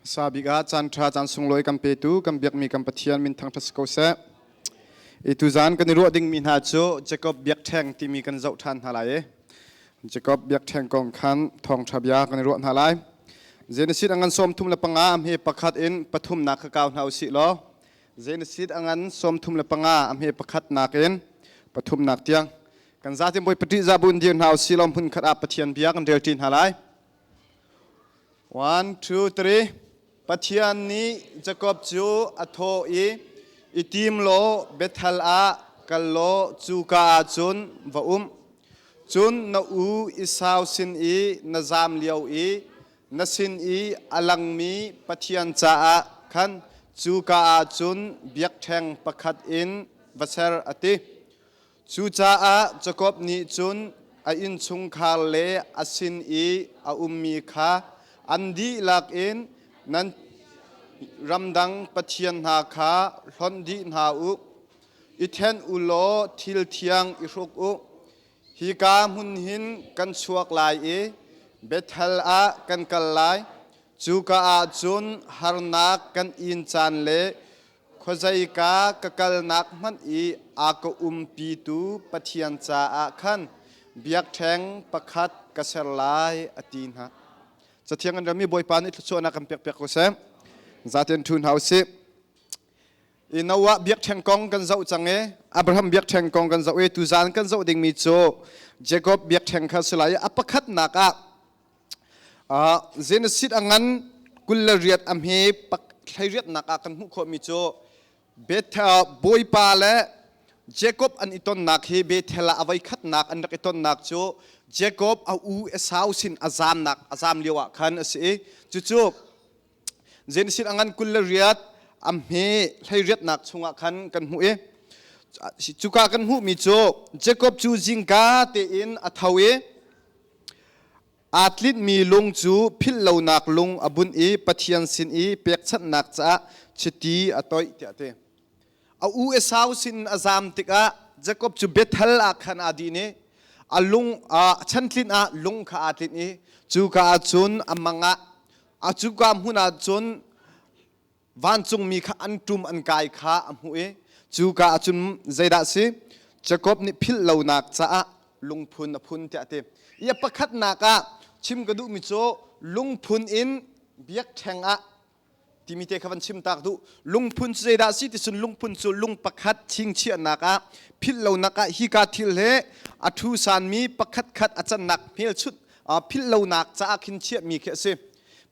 Sa bik ah caan ṭha caan sunglawi kan petu kan biakmi kan Pathian min thangṭhat si ko seh. I tuzaan kan i ruah dingmi hna cu Jacob biakṭheng timi kan zoh ṭhan hna lai i Jacob biakṭheng kong khan thawngṭha bia kan i ruah hna lai. Genesis a ngan 35 a hme pakhat in pathumnak kha kau hna usih law Genesis a ngan 35 a hme pakhatnak in pathumnak tiang kan zatin bawi pati zabu in dir hna usih law hmun khat ah Pathian bia kan rel ṭi hna lai. One, two, three. Pathian nih Jakob cu a thawh i, I tim law Bethel ah kal law cuka ah cun va um. Cun na u Esau sin i na zam lio i na sin i a langmi Pathian caah khan cuka ah cun biakṭheng pakhat in va ser, a ti. Cucaah Jakob nih cun a innchungkhar le a sin i a ummi kha an dihlak in nan ramdang pathian hna kha hlonh dih hna u. I thenh u law thil thiang i hruk u. Hika hmun hin kan chuak lai i Bethel ah kan kal lai. Cuka ah cun harnak kan in caan le Khuazeika ka kalnak hmanh i a ka umpitu Pathian caah khan biakṭheng pakhat ka ser lai, a ti hna. Cathiang an rami Bawipa nih thluachuahnak kan pekpiak ko seh. Zaten ṭhu hna usih. I Noah biakṭheng kong kan zoh cang i Abraham biakṭheng kong kan zoh i tuzaan kan zoh dingmi cu Jacob biakṭheng kha si lai i a pakhatnak ah Genesis a ngan 28 a hme hleiriatnak ah kan hmuh khawhmi cu Bethel Bawipa le Jacob an i tonnak hi Bethel ah a voikhatnak an rak i tonnak cu Jacob a u Esau sin a zamnak a zam lio ah khan a si i cucu Genesis a ngan 28 a hme hleiriatnak chungah khan kan hmuh i cuka kan hmuhmi cu Jacob cu zingka tein a tho i Aa tlinhmi lung cu philh lonak lung a bunh i Pathian sin i pekchanhnak caah chiti a toih tiah a ti. A u Esau sin a zam tikah Jakob cu Bethel ah khan aa din i a lung a chantlinh ah lung kha aa tlinh i cuka ah cun a mang ah a cuka hmun ah cun vancungmi kha an ṭum an kai kha a hmuh i cuka ah cun zeidah a si Jakob nih philh lonak caah lungphun a phun tiah a ti. I a pakhatnak ah chim ka duhmi cu lungphun in biakṭheng ah timi te kha van chim tak duh. Lungphun cu zeidah a si ti cun lungphun cu lung pakhat chingchiahnak ah philh lonak ah hika thil he a ṭhu sanmi pakhat khat a cannak hmelchunh philh lonak caah khin chiahmi khi a si.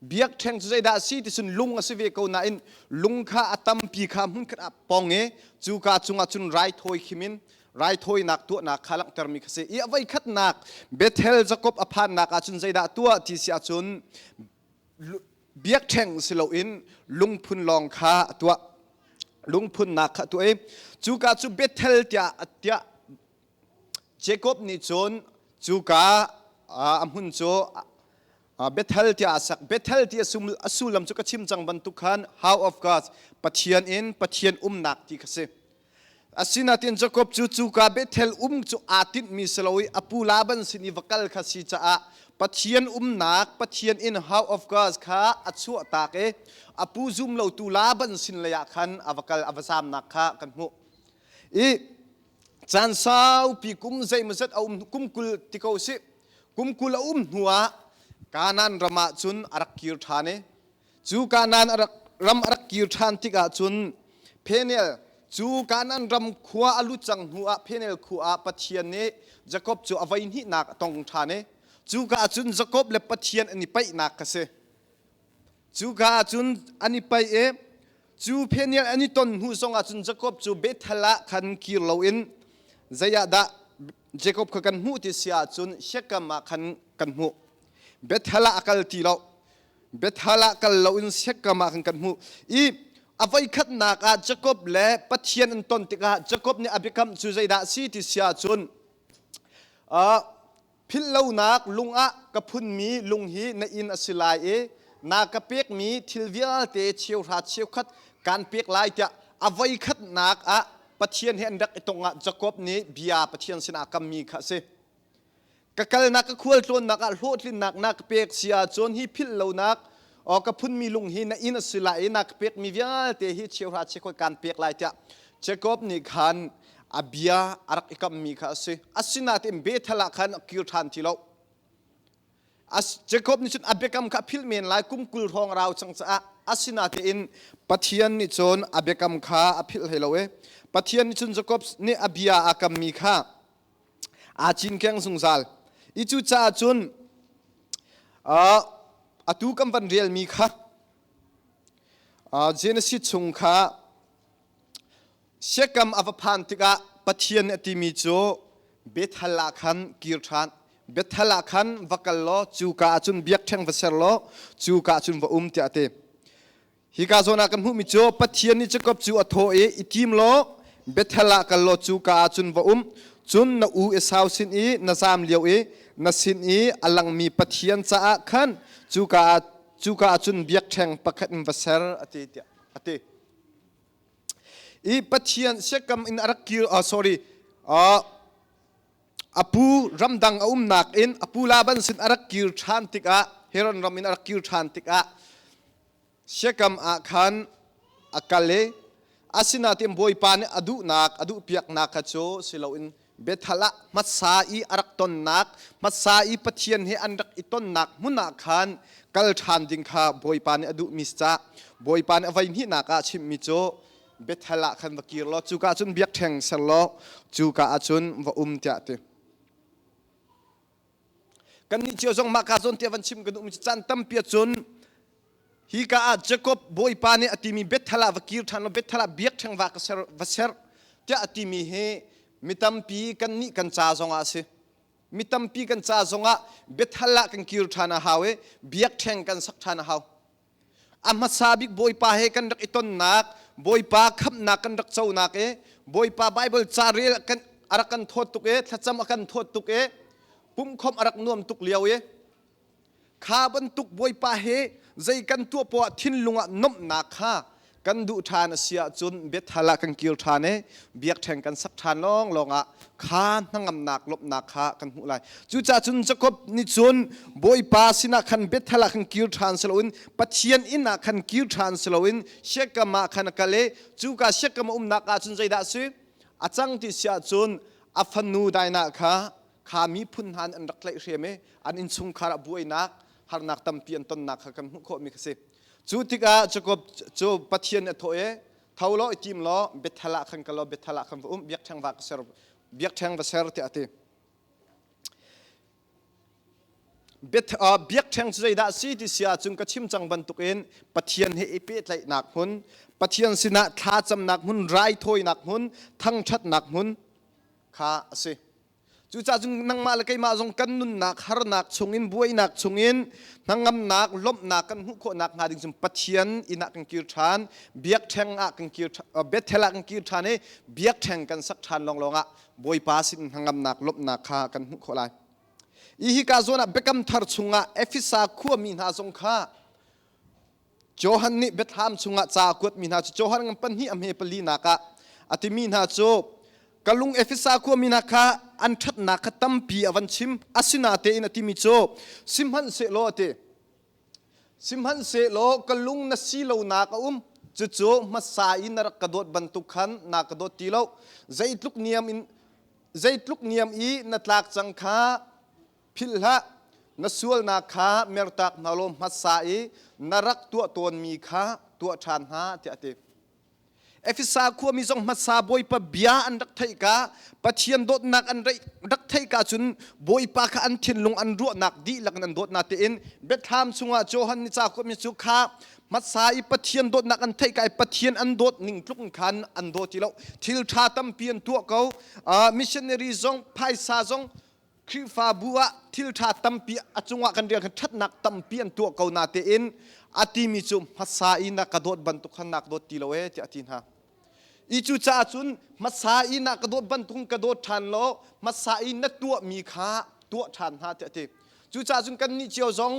Biakṭheng cu zeidah a si ti cun lung a si ve ko nain lung kha a tampi kha hmunkhat ah pong i cuka cungah cun raithawi khim in raithawinak tuahnak kha langhtermi kha si. I a voikhatnak Bethel Jakob a phannak ah cun zeidah tuah ti si ahcun biakṭheng si loin lungphun lawng kha a tuah. Lungphunnak kha a tuah i cuka cu Bethel tiah tiah Jakob nih cun cuka a hmun cu Bethel tiah a sak. Bethel ti a sullam cu ka chim cang bantuk khan House of God, Pathian inn, Pathian umnak ti kha si. Asinain Jakob cu cuka Bethel um cu aa tinhmi si lo i a pu Laban sin i va kal kha si caah Pathian umnak, Pathian inn House of God kha a chuahtak i a pu zum lotu Laban sin lei ah khan a va kal, a va zamnak kha kan hmuh. I caan saupi kum zeimawzat a um kum 20 ti ko sih kum 20 a um hnuah Kanaan ram ah cun a rak kir ṭhan i cu Kanaan ram a rak kir ṭhan tikah cun Peniel cu Kanaan ram khua a lut cang hnuah Peniel khua ah Pathian nih Jakob cu a voihnihnak a tong ṭhan i cuka ah cun Jakob le Pathian an i paihnak kha si. Cuka ah cun an i paih i cu Peniel an i ton hnu zongah cun Jakob cu Bethel ah khan kir loin zei ah dah Jakob kha kan hmuh ti si ahcun Shekam ah khan kan hmuh. Bethel ah a kal ti lo. Bethel ah kal loin Shekam ah khan kan hmuh. I a voikhatnak ah Jakob le Pathian an ton tikah Jakob nih a biakam cu zeidah a si ti si ahcun Philhlonak lung ah ka phunmi lung hi na inn a si lai i na ka pekmi thil vialte cheuhra cheukhat kaan pek lai tiah a voikhatnak ah Pathian he an rak i tong ah Jakob nih bia Pathian sinah a kammi kha a si. Ka kalnak ka khualtlawnnak ah hlawhtlinnak na ka pek si ahcun hi philhlonak Aw, ka phunmi lung hi na inn a si lai i na ka pekmi vialte hi cheuhra cheukhat kaan pek lai tiah Jacob nih khan a bia a rak i kammi kha a si. Asinain Bethel ah khan a kir ṭhan ti lo. Jacob nih cun a biakam kha a philh men lai, kum 20 hrawng a rau cang caah. Asinain Pathian nih cun a biakam kha a philh hlei lo i Pathian nih cun Jacob nih a bia aa kammi kha aa cinkeng zungzal i cucaah cun atu kan van relmi kha Genesis chung kha Siakam a va phan tikah Pathian nih a timi cu Bethel ah khan kir ṭhan. Bethel ah khan va kal law cuka ah cun biakṭheng va ser law cuka ah cun va um tiah a ti. Hika zawn ah kan hmuhmi cu Pathian nih Jakob cu a thawh i, i tim law Bethel ah kal law cuka ah cun va um. Cun na u Esau sin i na zaam lio i na sin i a langmi Pathian caah khan cuka ah cun biakṭheng pakhat in va ser a ti tiah a ti. I Pathian siakam in a rak kir, sorry, a pu ramdang a umnak in a pu Laban sin a rak kir ṭhan tikah, Heron ram in a rak kir ṭhan tikah siakam ah khan a kal i asinain Bawipa nih a duhnak, a duhpiaknak kha cu si loin Bethel ah hmasa i a rak tonnak, hmasa i Pathian he an rak i tonnak hmun ah khan kal ṭhan ding kha Bawipa nih a duhmi si cah Bawipa nih a voi hnihnak ah a chimhmi cu Bethel ah khan va kir law cuka ah cun biakṭheng ser law cuka ah cun va um tiah a ti. Kannih cio zong mah ka zawn tiah van chim ka duhmi cu caan tampi ahcun hika ah Jacob Bawipa nih a timi Bethel ah va kir ṭhan law Bethel ah biakṭheng va ka ser va ser tiah a timi hi mi tampi kannih kan ca zongah a si. Mi tampi kan ca zongah Bethel ah kan kir ṭhan a hau i biakṭheng kan sak ṭhan a hau. A hmasa bik Bawipa he kan rak i tonnak, Bawipa khamhnak kan rak conak i Bawipa Baibal ca rel kan a rak kan thawt tuk i thlacam a kan thawt tuk i pumhkhawmh a rak nuam tuk lio i kha bantuk Bawipa he zei kan tuah poah thinlung ah nuamhnak kha kan duh ṭhan a si ahcun Bethel ah kan kir ṭhan i biakṭheng kan sak ṭhan lawnglawng ah kha hnangamnak lawmhnak kha kan hmuh lai. Cucaah cun Jakob nih cun Bawipa sinah khan Bethel ah khan kir ṭhan si loin Pathian inn ah khan kir ṭhan si loin Shekam ah khan a kal i cuka Shekam a umnak ah cun zeidah a si? A cang ti si ahcun a fanu Dinah kha kha miphun hna nih an rak tlaihhrem i an innchungkhar ah buainak harnak tampi an tonnak kha kan hmuh khawhmi kha si. Cu tikah Jakob cu Pathian nih a thawh i, tho law i tim law Bethel ah khan kal law Bethel ah khan va um, biakṭheng va ka ser, biakṭheng va ser tiah a ti. Biakṭheng cu zeidah a si ti si ahcun ka chim cang bantukin Pathian he i pehtlaihnak hmun, Pathian sinah thlacamnak hmun, raithawinak hmun, thangṭhatnak hmun kha a si. Cucaah cun nangmah le keimah zong kan nunnak harnak chungin, buainak chungin hnangamnak, lawmhnak kan hmuh khawhnak hnga ding cun Pathian inn ah kan kir ṭhan, biakṭheng ah kan kir, Bethel ah kan kir ṭhan i biakṭheng kan sak ṭhan lawnglawng ah Bawipa sin hnangamnak, lawmhnak kha kan hmuh khawh lai. I hika zawn ah Biakam Thar chungah Efesa khuami hna zong kha Johan nih Bethlehem chungah ca a kuatmi hna cu Johan ngan pahnih a hme palinak ah a timi hna cu ka lung Efesa khuami hna kha an ṭhatnak kha tampi a van chim. Asinatein a timi cu sihmanhsehlaw a ti, sihmanhsehlaw ka lung na si lonak a um, cucu hmasa i na rak ka dawt bantuk khan na ka dawt ti lo. Zeitluk niam i na tlak cang kha philh hlah. Na sualnak kha mertak hna law hmasa i na rak tuah tawnmi kha tuah ṭhan hna tiah a ti. Efesa khuami zong hmasa Bawipa bia an rak theih ka, Pathian dawtnak an rak theih ka cun Bawipa kha an thinlung, an ruahnak dihlak in an dawtnak tein Bethlehem chungah Johan nih ca kuatmi cu kha hmasa i Pathian dawtnak an theih ka i Pathian an dawt ning tluk in khan an daw ti lo. Thil ṭha tampi an tuah ko. Missionary zong, phaisa zong, Khrihfabu ah thil ṭha tampi a cungah kan rian khan ṭhatnak tampi an tuah ko natein a timi cu hmasa i na ka dawt bantuk khan na ka dawt ti lo ee tiah a ti hna. I cu caah cun hmasa i na ka dawt bantuk ka dawt ṭhan law hmasa i na tuahmi kha tuah ṭhan hna tiah a ti. Cucaah cun kannih cio zong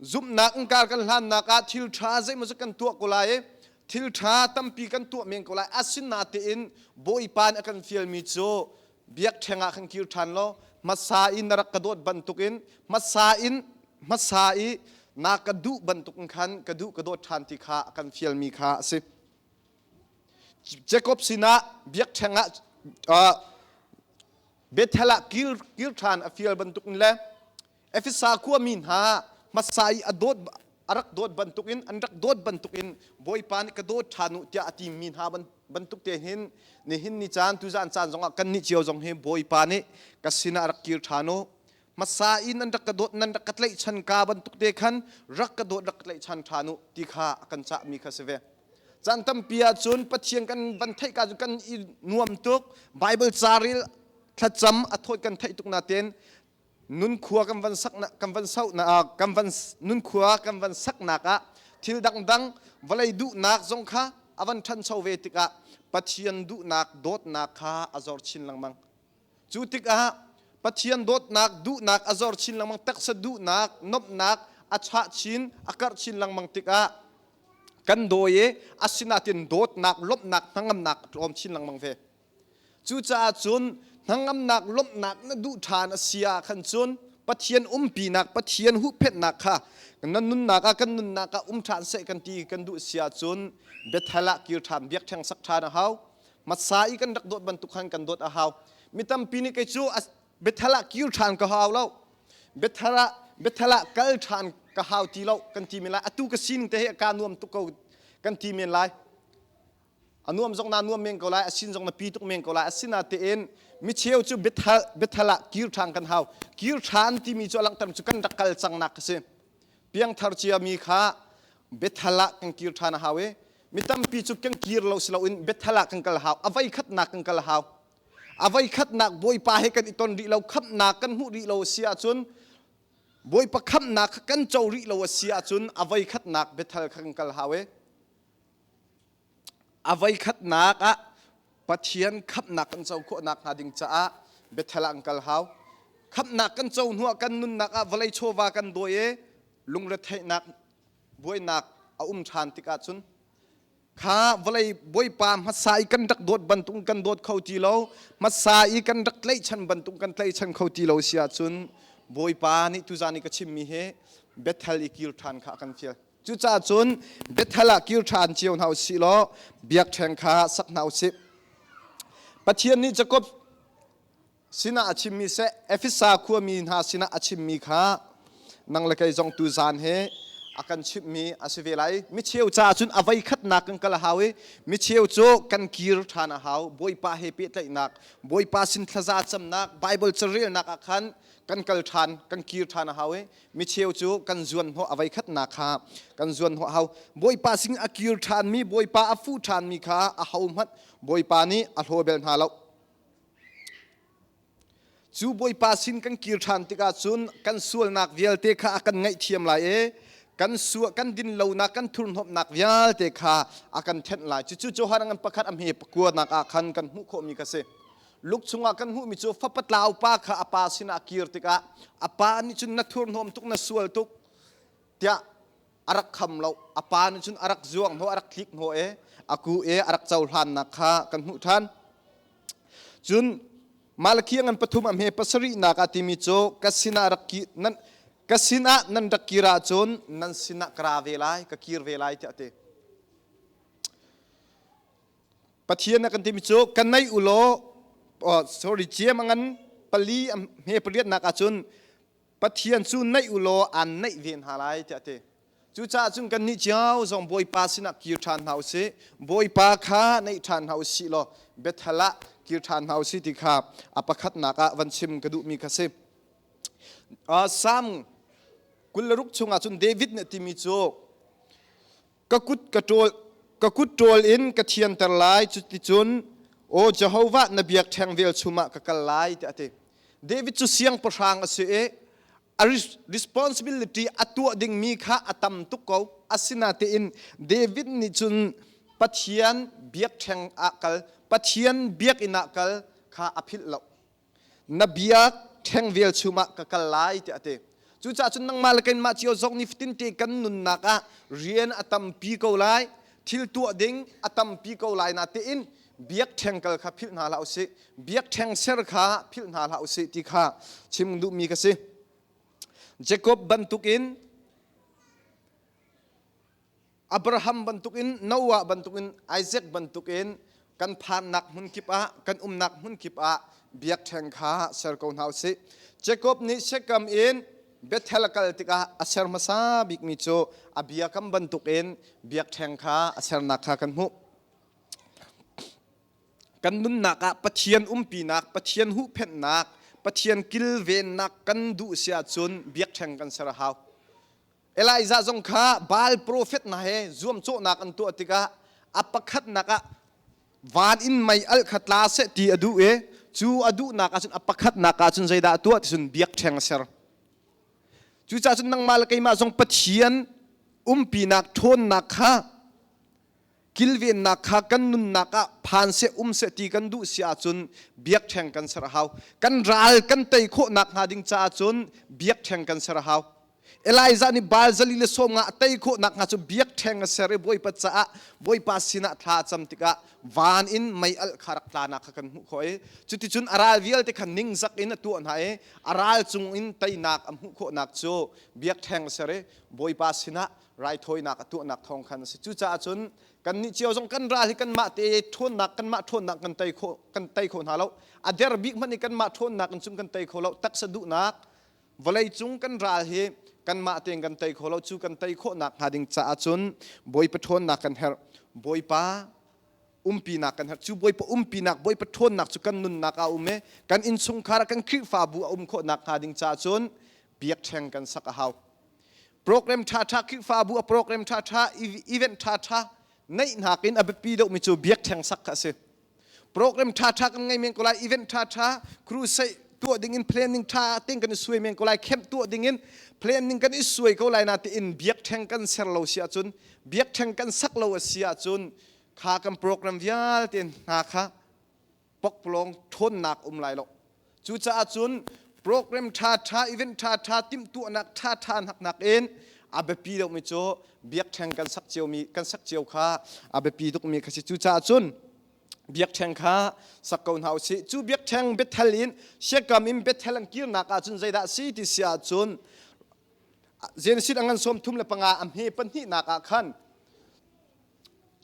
zumhnak innka kan hlannak ah thil ṭha zeimaw cu kan tuah ko lai i thil ṭha tampi kan tuah men ko lai. Asinatein Bawipa nih a kan fialmi cu biakṭheng ah khan kir ṭhan law hmasa i na rak ka dawt bantukin hmasa in hmasa i Na ka duh bantuk in khan ka duh ka dawt ṭhan ti kha a kan fialmi kha a si. Jacob sinah biakṭheng ah Bethel ah kir kir ṭhan a fial bantuk in le Efesa khuami hna hmasa i a dawt a rak dawt bantukin an rak dawt bantukin Bawipa nih ka dawt ṭhan u tiah a timi hna bantuk te hin nihin ni caan tuzaan caan zongah kannih cio zong hi Bawipa nih ka sinah rak kir ṭhan u hmasa i nan rak ka dawt nan rak ka tlaihchan ka bantuk te khan rak ka dawt rak ka tlaihchan ṭhan u ti kha a kan cahmi kha si ve. Caan tampi ahcun Pathian kan van theih ka cu kan i nuam tuk Bible ca rel thlacam a thawt kan theih tuk natein nun khua kan van sak kan van sau na kan van nun khua kan van saknak ah thil dangdang vawlei duhnak zong kha a van ṭhancho ve tikah Pathian duhnak dawtnak kha a zor chin lengmang. Cu tikah Pathian dawtnak duhnak a zor chin lengmang taksa duhnak nomhnak a chah chin a karh chin lengmang tikah kan dawi i asinain dawtnak lawmhnak hnangamnak a tlawm chin lengmang ve. Cucaah cun hnangamnak lawmhnak na duh ṭhan a si ah khan cun Pathian umpinak Pathian huhphenhnak kha na nunnak ah kan nunnak ah um ṭhan seh kan ti kan duh si ahcun Bethel ah kir ṭhan biakṭheng sak ṭhan a hau. Hmasa i kan rak dawt bantuk khan kan dawt a hau. Mi tampi nih kei cu Bethel ah kir ṭhan ka hau lo. Bethel ah Bethel ah kal ṭhan ka hau ti lo kan ti men lai. Atu ka sining te hi ka nuam tuk ko kan ti men lai. A nuam zong naa nuam men ko lai, a sin zong na pi tuk men ko lai. Asinain micheu cu Bethel, Bethel ah kir ṭhan kan hau. Kir ṭhan timi cu a langhter cu kan rak kal cangnak a si. Piangthar ciami kha Bethel ah kan kir ṭhan a hau i mi tampi cu kan kir lo si loin Bethel ah kan kal hau. A voi khatnak kan kal hau. A voi khatnak Bawipa he kan i ton rih lo, khamhnak kan hmuh rih lo a si ahcun Bawipa khamhnak kha kan co rih lo a si ahcun a voi khatnak Bethel kha kan kal hau i A voikhatnak ah Pathian khamhnak kan co khawh nakhnga ding caah Bethel ah an kal hau. Khamhnak kan co hnuah kan nunnak ah vawlei chawva kan dawi i lungretheihnak buainak a um ṭhan tikah cun kha vawlei Bawipa hmasa i kan rak dawt bantuk kan dawt kho ti lo hmasa i kan rak tlaihchan bantuk kan tlaihchan kho ti lo si ahcun Bawipa nih tuzaan i ka chimmi hi Bethel i kir ṭhan kha a kan fial. Cucaah cun Bethel ah kir ṭhan cio hna u sih law biakṭheng kha sak hna u sih. Pathian nih Jakob sinah a chimmi seh Efesa khuami hna sinah a chimmi kha nang le kei zong tu zan he a kan chimhmi a si ve lai. Micheu caah cun a voi khatnak kan kal a hau i micheu cu kan kir ṭhan a hau. Bawipa he pehtlaihnak, Bawipa sin thlaza camnak, Bible carelnak ah khan kan kal ṭhan, kan kir ṭhan a hau i micheu cu kan zuan hnawh a voikhatnak kha kan zuan hnawh hau. Bawipa sin a kir ṭhanmi, Bawipa a fuh ṭhanmi kha a hohmanh Bawipa nih a hlaw bel hna lo. Cu Bawipa sin kan kir ṭhan tikah cun kan sualnak vialte kha a kan ngaihthiam lai i kan sual kan dinlonak kan thurhnawmhnak vialte kha a kan thenh lai. Cucu Johan ngan pakhat a hme pakuanak ah khan kan hmuh khawhmi kha si. Luk chungah kan hmuhmi cu fapa tlau pa kha a pa sinah a kir tikah a pa nih cun na thurhnawm tuk na sual tuk tiah a rak kham lo. A pa nih cun a rak zuang hnawh a rak tlik hnawh i a ku i a rak cohlannak kha kan hmuh ṭhan. Cun Malakhi ngan pathum a hme pasarihnak ah timi cu ka sinah rak ki nan ka sinah nan rak kir ahcun nan sinah ka ra ve lai ka kir ve lai tiah a ti. Pathian a kan timi cu ka naih u law sorry ciam a ngan pali a hme pariatnak ahcun Pathian cu naih u law aan naih ve hna lai tiah a ti. Cucaah cun kannih cio zong Bawipa sinah kir ṭhan hna u sih. Bawipa kha naih ṭhan hna u sih law Bethel ah kir ṭhan hna u sih ti kha a pakhatnak ah van chim ka duhmi kha si. Salm 26 chungah cun David nih a timi cu Ka kut ka ṭawl ka kut ṭawl in ka thianter lai cuticun aw Jehovah na biakṭheng velchum ah ka kal lai tiah a ti. David cu siangpahrang a si i a responsibility a tuah dingmi kha a tam tuk ko. Asinain David nih cun Pathian biakṭheng ah kal, Pathian biakinn ah kal kha a philh lo. Na biak ṭheng velchum ah ka kal lai tiah a ti. Cucaah cun nangmah le keimah cio zong nifatin te kan nunnak ah rian a tampi ko lai, thil tuah ding a tampi ko lai natein biakṭheng kal kha philh hna hlah usih, biakṭheng ser kha philh hna hlah usih ti kha chim duhmi ka si. Jacob bantukin. Abraham bantukin, Noah bantukin, Isaac bantukin kan phannak hmun kip ah, kan umnak hmun kip ah biakṭheng kha ser ko hna usih. Jacob nih Shechem in Bethel a kal tikah a ser hmasa bikmi cu a biakam bantukin biakṭheng kha a sernak kha kan hmuh. Kan nunnak ah Pathian umpinak, Pathian huhphenhnak, Pathian kilvennak kan duh si ahcun biakṭheng kan ser a hau. Elijah zong kha Baal profet hna he zuamcawhnak an tuah tikah a pakhatnak ah van in mei alh kha tla seh ti a duh i cu a duhnak ahcun a pakhatnak ahcun zeidah a tuah ti cun biakṭheng a ser. Cucaah cun nangmah le keimah zong Pathian umpinak ṭhawnnak kha kilvennak kha kan nunnak ah phan seh um seh ti kan duh si ahcun biakṭheng kan ser a hau. Kan ral kan tei khawh nakhnga ding caah cun biakṭheng kan ser a hau. Elijah nih Baal zali le sawm nga a tei khawh nakhnga cu biakṭheng a ser i Bawipa caah Bawipa sinah thla a cam tikah van in mei alh kha rak tlanak kha kan hmuh khawh i cuticun a ral vialte kha ningzak in a tuah hna i a ral cung in teinak a hmuh khawhnak cu biakṭheng a ser i Bawipa sinah raithawinak a tuahnak thawng khan a si. Cucaah cun kannih cio zong kan ral hi kanmah te ṭhawnnak kanmah ṭhawnnak kan tei khawh kan tei kho hna lo. A der bik hmanh i kanmah ṭhawnnak in cun kan tei kho lo. Taksa duhnak vawlei cung kan ral hi kanmah tein kan tei kho lo. Cu kan tei khawhnak hnga ding caah cun Bawipa ṭhawnnak kan herh. Bawipa umpinak kan herh. Cu Bawipa umpinak, Bawipa ṭhawnnak cu kan nunnak ah a um i kan innchungkhar ah kan Khrihfabu a um khawhnak hnga ding caah cun biakṭheng kan sak a hau. Program ṭhaṭha Khrihfabu a program ṭhaṭha event ṭhaṭha neih nakin a biapi deuhmi cu biakṭheng sak kha a si. Program ṭhaṭha kan ngei men ko lai, event ṭhaṭha, crusade tuah dingin planning ṭha tein kan i suai men ko lai, camp tuah dingin planning kan i suai ko lai natein biakṭheng kan ser lo si ahcun, biakṭheng kan sak lo a si ahcun kha kan program vialte hna kha pokpalawng ṭhawnnak um lai lo. Cucaah cun program ṭhaṭha, event ṭhaṭha, timhtuahnak ṭhaṭha naknak in a biapi deuhmi cu biakṭheng kan sak ciomi kan sak cio kha a biapi tukmi kha si. Cucaah cun biakṭheng kha sak ko hna usih. Cu biakṭheng Bethel in Siakam in Bethel an kirnak ahcun zeidah a si ti si ahcun Genesis a ngan 35 a hme pahnihnak ah khan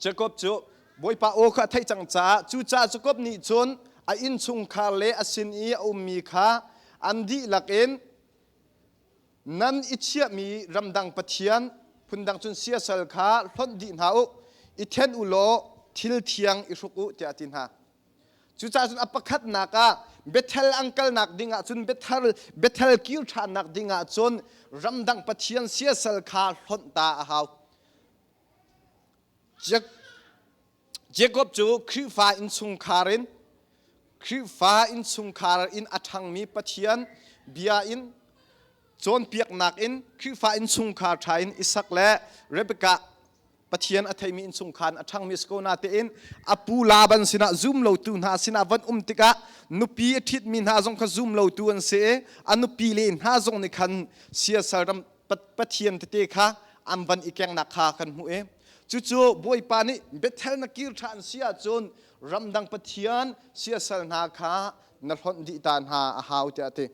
Jakob cu Bawipa aw kha a theih cang caah cucaah Jakob nih cun a innchungkhar le a sin i a ummi kha an dihlak in nan i chiahmi ramdang pathian phundang cun siasal kha hlonh dih hna u, i then u law thil thiang i hruk u tiah a ti hna. Cucaah cun a pakhatnak ah Bethel an kalnak ding ah cun Bethel Bethel kir ṭhannak ding ah cun ramdang pathian siasal kha hlonh ta a hau. Jakob cu Khrihfa innchungkhar in Khrihfa innchungkhar in a ṭhangmi Pathian bia in cawnpiaknak in Khrihfa innchungkhar ṭha in Isak le Rebekah Pathian a theimi innchungkhar in a ṭhangmi a si ko natein a pu Laban sinah zum lotu hna sinah van um tikah nupi a ṭhitmi hna zong kha zum lotu an si i a nupi le hna zong nih khan siasal ram Pathian tete kha an van i kengnak kha kan hmuh i cucu Bawipa nih Bethel na kir ṭhan si ahcun ramdang pathian siasal hna kha na hlonh dih ta hna a hau tiah a ti.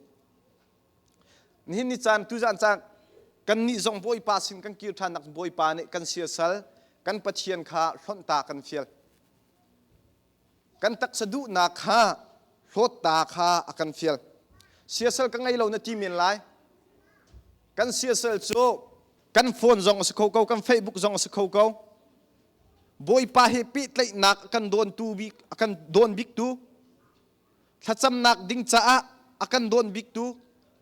Nihin ni caan tuzan caan kannih zong Bawipa sin kan kir ṭhannak Bawipa nih kan siasal kan Pathian kha hlonh ta kan fial. Kan taksa duhnak kha hlawtta kha a kan fial. Siasal ka ngei lo na ti men lai. Kan siasal cu kan phone zong a si kho ko, kan Facebook zong a si kho ko. Bawipa he pehtlaihnak a kan dawntu bik, a kan dawn biktu, thlacamnak ding caah a kan dawn biktu,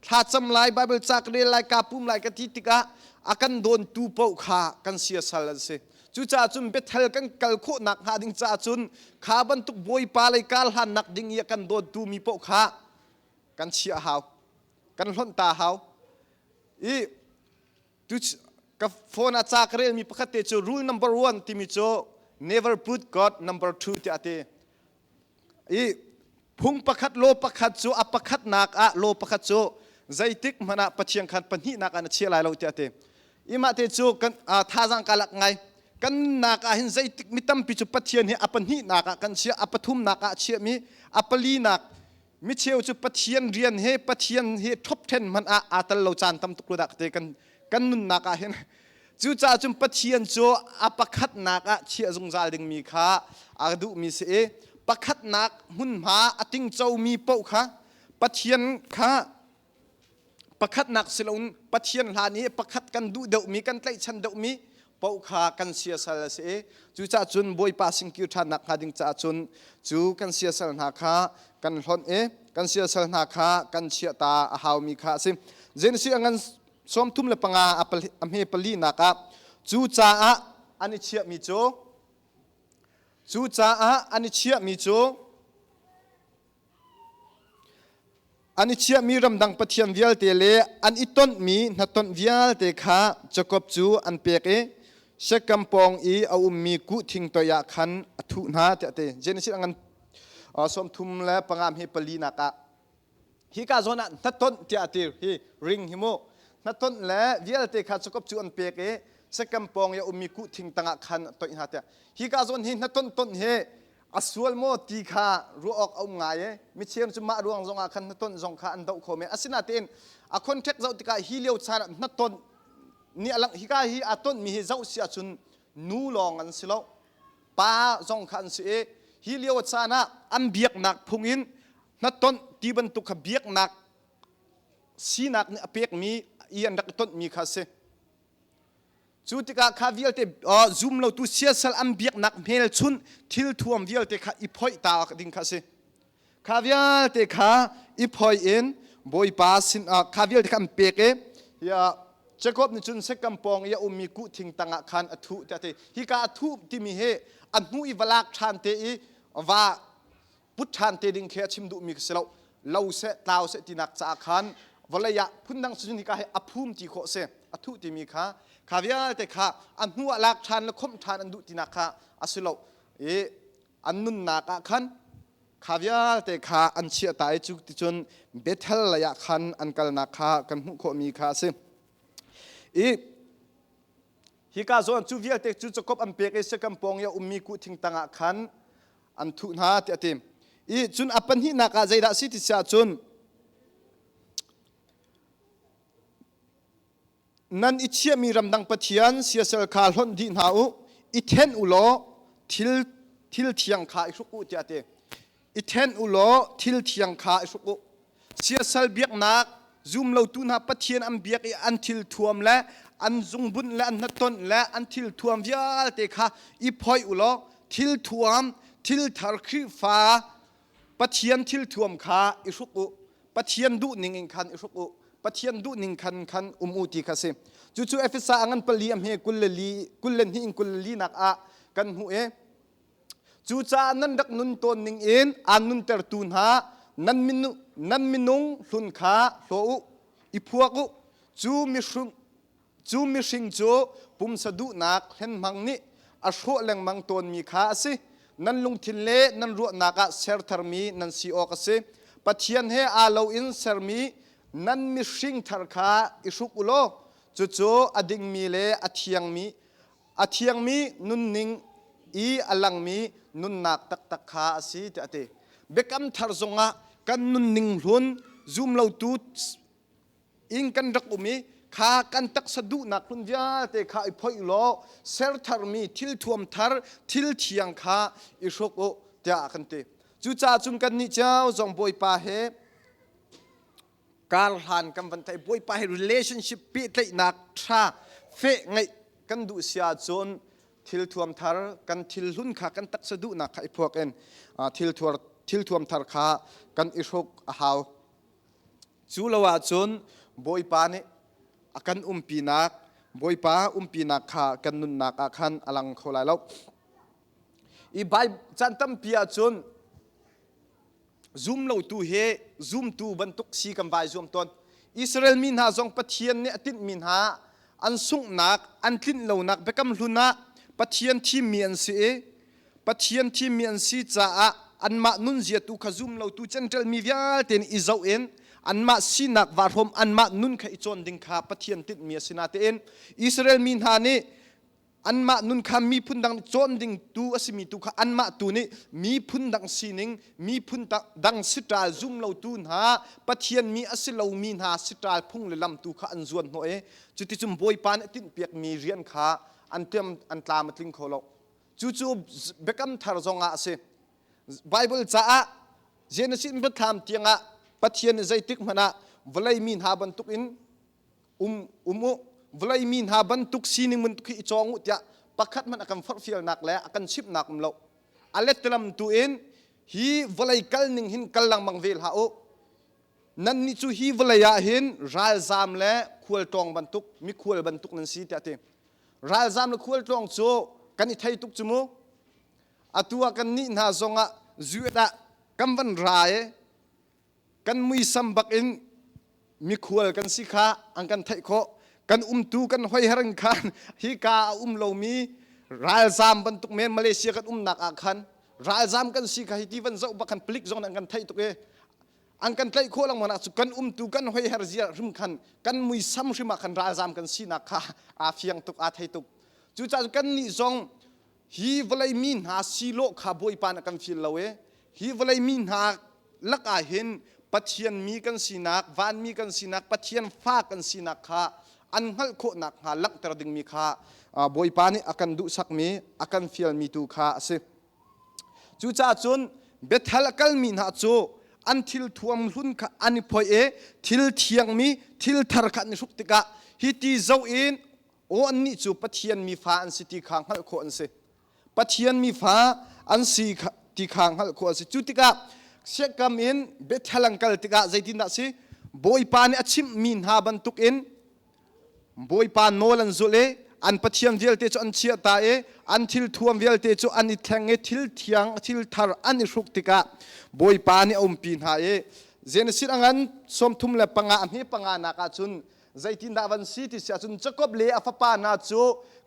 thlacam lai, Bible ca ka rel lai, kaa pum lai ka ti tikah a kan dawntu paoh kha kan siasal an si. Cucaah cun Bethel kan kal khawhnak hnga ding caah cun kha bantuk Bawipa lei kar hlannak ding i a kan dawntu mi paoh kha kan chiah hau, kan hlonh ta hau. I tu ka phone ah ca ka relmi pakhat te cu rule number one timi cu never put God number two tiah a ti. I phung pakhat law pakhat cu a pakhatnak ah law pakhat cu zeitik hmanh ah Pathian khan pahnihnak ah na chia lai lo tiah a ti. I mah te cu kan thazaang ka lak ngai. Kan nunnak ah hin zeitik mi tampi cu Pathian hi a pahnihnak ah kan chiah, a pathumnak ah chiahmi, a palinak micheu cu Pathian rian he Pathian he top 10 hmanh ah aa tel lo caan tam tuk lo dah ka ti kan kan nunnak ah hin. Cucaah cun Pathian cu a pakhatnak ah chiah zungzal dingmi kha a duhmi si i pakhatnak hmunhma a tingcomi paoh kha Pathian kha pakhatnak si loin Pathian hlan i pakhat kan duh deuhmi kan tlaihchan deuhmi paoh kha kan siasal a si i cucaah cun Bawipa sin kir ṭhannak hnga ding caah cun cu kan siasal hna kha kan hlonh i kan siasal hna kha kan chiah ta a haumi kha a si. Genesis a ngan 35 a hme palinak ah cucaah an i chiahmi cu cucaah an i chiahmi cu An i chiahmi ramdang pathian vialte le an i tonhmi hnatonh vialte kha Jakob cu an pek i Shekam pawng i a ummi kuhthing toiah khan a thuh hna tiah a ti. Genesis a ngan 35 hme palinak ah hika zawn ah hnatonh tiah a ti hi ring hi mu hnatonh le vialte kha Jakob cu an pek i Shekam pawng i a ummi kuhthing tangah khan a toih hna tiah hika zawn hi hnatonh tonh hi a sual maw ti kha ruah awk a um ngai i micheu cu mah ruang zongah khan hnatonh zong kha an doh kho men asinain a contract zoh tikah hi lio caan ah hnatonh nih a lang hika hi a tonh mi hi zoh si ahcun nu lawng an si lo pa zong kha an si i hi lio caan ah an biaknak phung in hnatonh ti bantuk kha biaknak sinak nih a pekmi i an rak i tonhmi kha a si. Cu tikah kha vialte zum lotu siasal an biaknak hmelchunh thilthuam vialte kha i phoih ta ding kha a si. Kha vialte kha i phoih in Bawipa sin kha vialte kha an pek i Jacob nih cun Shekam pawng i a ummi kuhthing tangah khan a thuh tiah a ti. Hika a thuh timi hi a hnu i va lak ṭhan te i va put ṭhan te ding khi a chim duhmi ka si lo lo seh tlau seh tinak caah khan vawlei ah phundang cun hika hi a phum ti khawh si a thuh timi kha kha vialte kha a hnu ah lak ṭhan le khomh ṭhan an duh tinak kha a si lo i an nunnak ah khan kha vialte kha an chiah ta i cu ticun Bethel lei ah khan an kalnak kha kan hmuh khawhmi kha a si i Hika zawn cu vialte cu Jakob an pek i Shekhem pawng i a ummi kuhthing tangah khan an thuh hna tiah a ti. I cun a pahnihnak ah zeidah a si ti si ahcun nan i chiahmi ramdang pathian siasal kha hlonh dih hna u, i then u law thil thil thiang kha i hruk u tiah a ti. I then u law thil thiang kha i hruk u. Siasal biaknak zumlotu hna Pathian an biak i an thil thuam le an zungbunh le an hnatonh le an thil thuam vialte kha i phoih u law thil thuam thil thar Khrihfa Pathian thil thuam kha i hruk u. Pathian duh ning in khan i hruk u. Pathian duh ning khan khan um u ti kha si. Cucu Efesa a ngan pali a hme 22 in 24 nak ah kan hmuh i Cucaah nan rak nun tawn ning in aan nuntertu hna nan, minu, nan minung hlun kha hlaw u, i phuak u. Cu mihring, cu mihring cu pumsa duhnak hlenhmang nih a hrawh lengmang tawnmi kha a si. Nan lungthin le nan ruahnak ah ser tharmi nan si awk a si. Pathian he aa lo in sermi nan mihring thar kha i hruk u law cucu a dingmi le a thiangmi A thiangmi nunning i a langmi nunnak taktak kha a si tiah a ti. Biakam thar zongah kan nunning hlun zumlotu in kan rak um i kha kan taksa duhnak hlun vialte kha i phoih law ser tharmi thil thuam thar thil thiang kha i hruk u tiah a kan ti. Cucaah cun kannih cio zong Bawipa he kar hlan kan van theih Bawipa he relationship pehtlaihnak tha feh ngeih kan duh si ahcun thil thuam thar kan thil hlun kha kan taksa duhnak kha i phuak in thil thuar thil thuam thar kha kan i hruk a hau cu lo ahcun Bawipa nih a kan umpinak Bawipa umpinak kha kan nunnak ah khan a lang kho lai lo i Bible caan tampi ahcun Zumlotu he zumtu bantuk si kan vai zuam tawn. Israel mi hna zong Pathian nih a tinhmi hna an sunghnak, an tlinh lonak biakam hlun ah Pathian thimmi an si i Pathian thimmi an si caah anmah nunzia tu kha zumlotu Gentile mi vialte nih i zoh in anmah sinak vaa hrawm anmah nun kha i cawn ding kha Pathian tinhmi a si natein Israel mi hna nih. Anmah nun kha miphun dang nih cawn ding tu a simi tu kha anmah tu nih miphun dang sining, miphun dang siṭal zum lotu hna, Pathian mi a si lomi hna siṭal phung le lam tu kha an zuan hnawh i cuticun Bawipa nih a tinhpiakmi rian kha an tiam an tlam a tling kho lo. Cucu Biakam Thar zongah a si. Bible caah Genesis biathlam tiangah Pathian nih zeitik hmanh ah vawlei mi hna bantukin um um u vawlei mi hna bantuk sining bantuk hi i cawng u tiah pakhat hmanh a kan forhfialnak le a kan chimhnak um lo. A letlam tu in hi vawlei kal ning hin kal lengmang ve hlah u. Nannih cu hi vawlei ah hin ralzam le khualtlawng bantuk mikhual bantuk nan si tiah a ti. Ralzam le khualtlawng cu kan i thei tuk cu mu. Atu ah kan nih hna zongah zuet ah kan van ra i kan muisam bak in mikhual kan si kha an kan theih khawh. Kan umtu kan hoiher in khan hika a um lomi ralzam bantuk men Malaysia kan umnak ah khan ralzam kan si kha hi ti van zoh bak khan palik zong nih an kan theih tuk i an kan tlaih khawh lengmang cu kan umtu kan hoiher zia hrim khan kan muisam hrim ah khan ralzam kan sinak kha aa fiang tuk aa thei tuk. Cucaah kan nih zong hi vawlei mi hna silo kha Bawipa nih a kan fil lo i hi vawlei mi hna lakah hin Pathian mi kan sinak, vanmi kan sinak, Pathian fa kan sinak kha an hngalh khawh nakhnga langhter dingmi kha Bawipa nih a kan duhsakmi, a kan fialmi tu kha a si. Cucaah cun Bethel a kalmi hna cu an thil thuam hlun kha an i phoih i thil thiangmi thil thar kha an i hruk tikah hi ti zoh in aw annih cu Pathian mi fa an si ti kha hngalh khawh an si. Pathian mi fa an si ti kha hngalh khawh an si. Cu tikah siakam in Bethel an kal tikah zeitindah si? Bawipa nih a chimhmi hna bantukin Bawipa nawl an zulh i an pathian vialte cu an chiah ta i an thil thuam vialte cu an i thleng i thil thiang thil thar an i hruk tikah Bawipa nih a umpi hna i Genesis a ngan 35 a hme panga nak ah cun zeitindah van si ti si ahcun Jakob le a fapa hna cu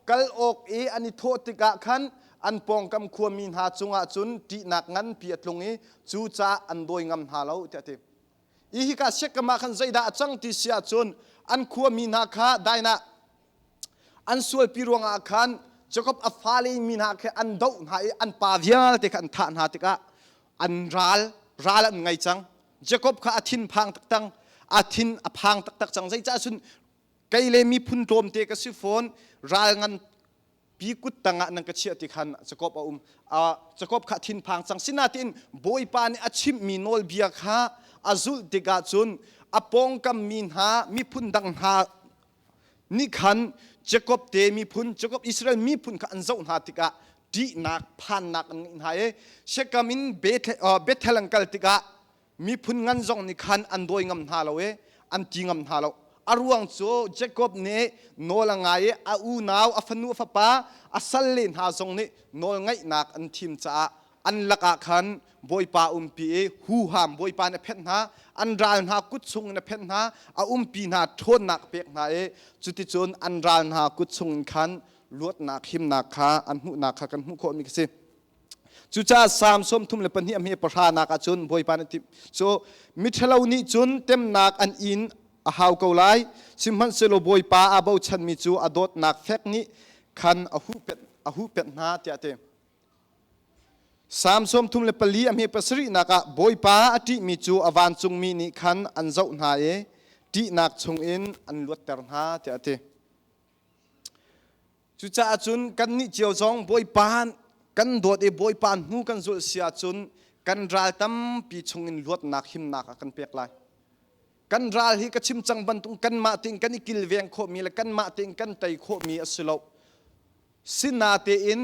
kal awk i an i thawh tikah khan an pawngkam khuami hna cungah cun ṭihnak nganpi a tlung i cucaah an dawi ngam hna lo tiah a ti. I hika Shekam ah khan zeidah a cang ti si ahcun an khuami hna kha Dinah an sualpi ruangah khan Jakob a fale mi hna khi an doh hna i an pa vialte kha an thah hna tikah an ral ral an ngei cang. Jakob kha a thin phang taktak a thin a phang taktak cang. Zeicah cun kei le miphun tlawmte ka si fawn ral ngan pi kut tangah nan ka chiah ti khan Jakob a um. Jakob kha thinphang cang. Sinain Bawipa nih a chimhmi nawlbia kha a zulh tikah cun a pawngkam mi hna miphun dang hna nih khan Jakob te miphun Jakob Israel miphun kha an zoh hna tikah ṭihnak phannak an ngeih hna i Shekam in Bethel an kal tikah miphun ngan zong nih khan an dawi ngam hna lo i an ti ngam hna lo. A ruang cu Jakob nih nawl a ngai i a unau, a fanu, a fapa, a salle hna zong nih nawl ngaihnak an thim caah an lakah khan Bawipa umpi i huham Bawipa nih a phenh hna, an ral hna kut chungin a phenh hna, a umpi hna ṭhawnnak a pek hna i cuticun an ral hna kut chungin khan luatnak himnak kha an hmuhnak kha kan hmuh khawhmi a si. Cucaah Salm 32 a hme pahra nak ah cun Bawipa nih timh cu miṭhalo nih cun temnak an in a hau ko lai, sihmanhsehlaw Bawipa aa bochanmi cu a dawtnak fek nih khan a huhphenh a huhphenh hna tiah a ti. Salm 34 a hme pasarihnak ah Bawipa a ṭihmi cu a vancungmi nih khan an zoh hna i ṭihnak chungin an luatter hna tiah a ti. Cucaah cun kannih cio zong Bawipa kan dawt i Bawipa hnu kan zulh si ahcun kan ral tampi chungin luatnak himnak a kan pek lai. Kan ral hi ka chim cang bantuk kanmah tein kan i kilveng khawhmi le kanmah tein kan tei khawhmi a si lo. Sinatein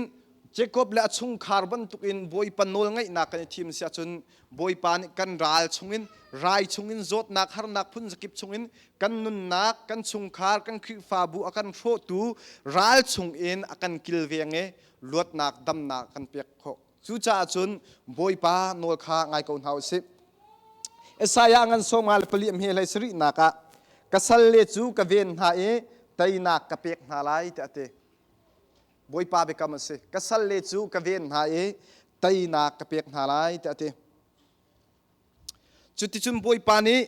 Jacob le a chungkhar bantukin Bawipa nawlngaihnak kan i thim si ahcun Bawipa nih kan ral chungin rai chungin zawtnak harnak phun zakip chungin kan nunnak kan chungkhar kan Khrihfabu a kan hrawhtu ral chungin a kan kilveng i luatnak damnak kan pek khawh. Cucaah cun Bawipa nawl kha ngai ko hna u sih. Isaiah ngan sawm nga le pali hme hlei sarihnak ah ka salle cu ka ven hna i teinak ka pek hna lai tiah a ti. Bawipa biakam a si. Ka salle cu ka ven hna i teinak ka pek hna lai tiah a ti. Cuticun Bawipa nih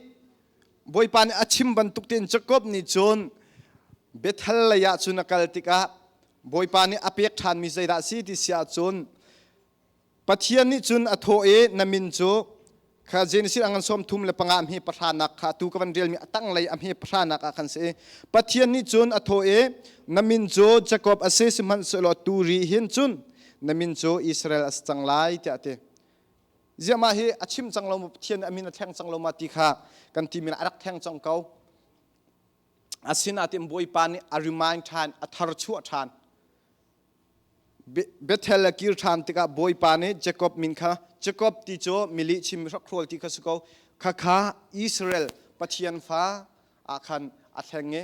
Bawipa nih a chim bantuk tein Jakob nih cun Bethel lei ah cun a kal tikah. Bawipa nih a pek ṭhanmi zeidah a si ti si ahcun Pathian nih cun a thawh i na min cu kha Genesis a ngan 35 a hme pahranak kha tu ka van relmi a tanglei a hme pahranak ah khan si i Pathian nih cun a thawh i na min cu Jacob a si sihmanhsehlaw tu ri hin cun na min cu Israel a si cang lai tiah a ti. Ziah mah hi a chim cang lo maw Pathian nih a min a thleng cang lo ma ti kha kan ti min a rak thleng cang ko. Asinain Bawipa nih a remind ṭhan, a tharchuah ṭhan. Bethel a kir ṭhan tikah Bawipa nih Jakob min kha Jakob ti cu milih chim hrokhrawl ti kha si ko khakha Israel Pathian fa ah khan a thleng i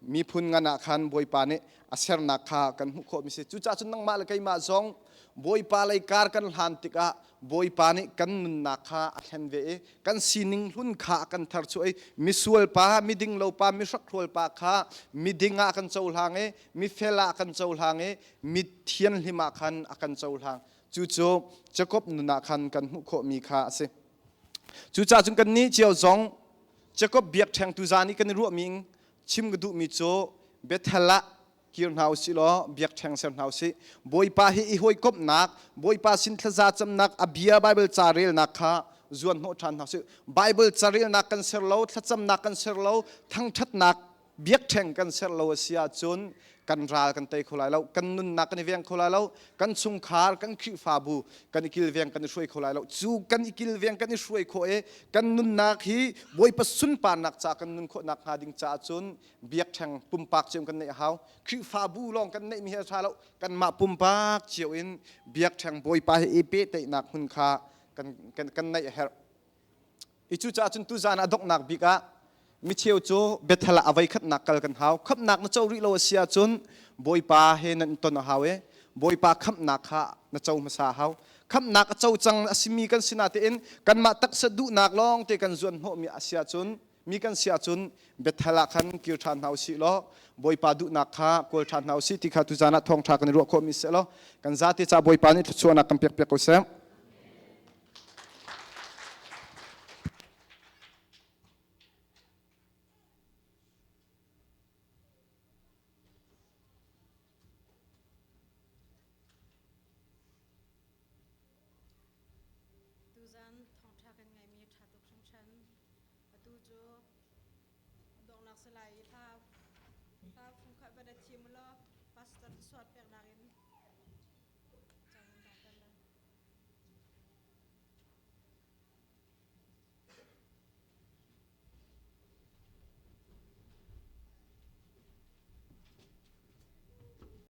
miphun ngan ah khan Bawipa nih a sernak kha kan hmuh khawhmi si. Cucaah cun nangmah le keimah zong Bawipa lei kar kan hlan tikah Bawipa nih kan nunnak kha a thlen ve i kan sining hlun kha a kan tharchuah i misual pa, miding lo pa, mihrokhrawl pa kha miding ah a kan cohlang i mifel ah a kan cohlang i mi thianhlim ah khan a kan cohlang. Cucu Jakob nun ah khan kan hmuh khawhmi kha a si. Cucaah cun kannih cio zong Jakob biakṭheng tuzaan i kan i ruahmi chim ka duhmi cu Bethel ah kir hna usih law biakṭheng ser hna usih. Bawipa hi i hawikomhnak, Bawipa sin thlaza camnak, a bia Baibal ca relnak kha zuan hnawh ṭhan hna usih. Baibal ca relnak kan ser lo, thlacamnak kan ser lo, thangṭhatnak biakṭheng kan ser lo a si ahcun kan ral kan tei kho lai lo, kan nunnak kan i veng kho lai lo, kan chungkhar, kan Khrihfabu kan i kilveng kan i hruai kho lai lo. Cu kan i kilveng kan i hruai khawh i kan nunnak hi Bawipa sunparnak ca kan nun khawh nakhnga ding caah cun biakṭheng pumpak cio kan neih a hau. Khrihfabu lawng kan neihmi hi a ṭha lo. Kanmah pumpak cio in biakṭheng Bawipa he i pehtlaihnak hmun kha kan, kan, kan neih a herh. I cucaah cun tuzaan a donghnak bik ah micheu cu Bethel ah a voikhatnak kal kan hau. Khamhnak na co rih lo a si ahcun Bawipa he nan ton a hau i Bawipa khamhnak kha na co hmasa a hau. Khamhnak a co cang a simi kan si natein kanmah taksa duhnak lawng te kan zuan hnawhmi a si ahcun mi kan si ahcun Bethel ah khan kir ṭhan hna usih law Bawipa duhnak kha kawl ṭhan hna usih ti kha tuzaan ah thawngṭha kan i ruah khawhmi si law kan zate ca Bawipa nih thluachuahnak kan pek piak ko seh. Tuzan thawngṭha kan ngeihmi ṭha tuk hringhran. Atu cu donglak salai i hla hla phungkhat van a thim law pastor suat peknak in.